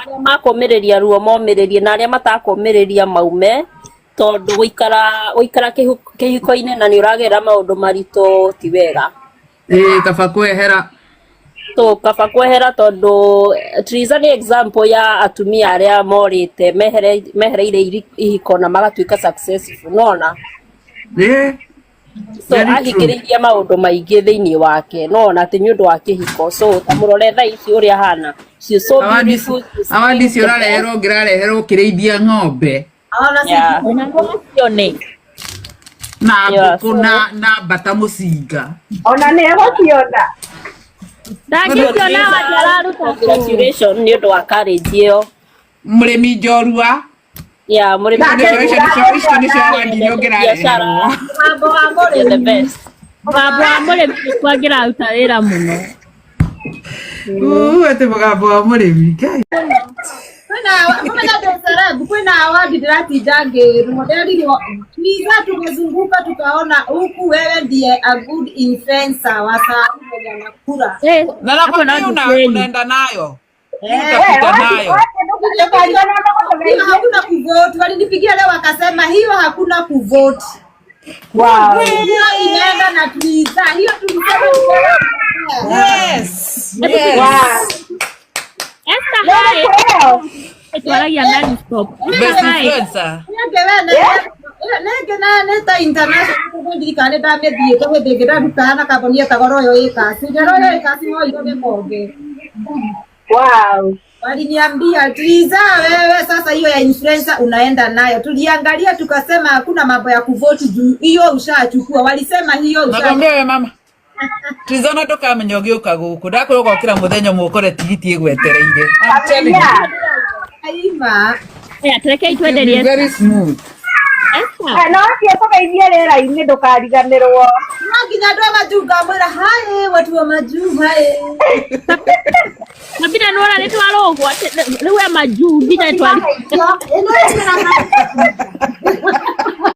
Arĩa makũmĩrĩria ruo momĩrĩrie, na arĩa matakũmĩrĩria maume, tondũ gũikara kĩhiko-inĩ na nĩ ũragerera maũndũ maritũ ti wega. Ĩĩ, kaba kwehera. So kaba kwehera, tondũ Triza nĩ example ya atumia arĩa morĩte mehereire ihiko na magatuĩka successful, nona. So Very true. Ahingĩrĩirie maũndũ maingĩ thĩinĩ wake, nona, atĩ nĩ ũndũ wa kĩhiko. So ta mũrore thaa ici ũrĩa ahana. She's so beautiful, she's Award icio the best. ũrareherwo, ũngĩrareherwo ũkĩrĩithia ng'ombe Ona no na ngũkũ so na mbata mũcinga. Ona nĩ egũciona. Ndangĩciona, wandi araruta kũ? Congratulations nĩ ũndũ wa courage ĩyo. Mũrĩmi njorua. Yeah, mũrĩmi. Nake Icio nĩcio award iria biacara. ũngĩrareherwo. Mũgambo wa You're the mũrĩmi. best. Mũgambo wa mũrĩmi nĩkuo angĩraruta wĩra mũno. Uu, atĩ mũgambo wa mũrĩmi. Ngai. Kwĩna mũmenya ndĩ celeb, kwĩna award ndĩratinda ngĩrwo, nderirwo, "Liza, tumezunguka tukaona huku wewe ndiye a good influencer wa saa mwenye anakula." Eh, Na hapo nakwambia no una ni kweli. unaenda nayo. We, Utapita wapi nayo. wapi, ndũkariganĩrwo Hiyo hakuna kuvote, walinipigia leo wakasema hiyo hakuna kuvote. Hiyo inaenda na Triza, hiyo tulisema Yes. Esther, hi. Twaragia non stop. Best Esther, hi. influencer. Nenge na nĩ ta international, tondũ ndirikana nĩ ndamĩthiĩte hĩndĩ ĩngĩ ndarutaga na kambuni yetagwo Royal Acres, na Royal Acres moirwo gĩkombe. Waliniambia, "Triza, wewe sasa hiyo ya influencer unaenda nayo. Tuliangalia tukasema hakuna mambo ya kuvote juu hiyo ushachukua." Walisema hiyo ushachukua. Nakwambia we mama. Trizona, ndũkamenya ũgĩũka gũkũ, ndakwĩra ũgokĩra mũthenya ũmwe ũkore tigiti ĩgwetereire. I'm telling you. Aima. Aya, turekei It will be twenderie. very smooth. Esther. No athiĩ kũgeithia rĩera-inĩ, ndũkariganĩrwo. No nginya andũ a majuu ngamwĩra hi, watu wa majuu, hi. Sabina, nĩwona nĩ twarũgwo rĩu e majuu nginya twari. Ĩno ĩkĩra.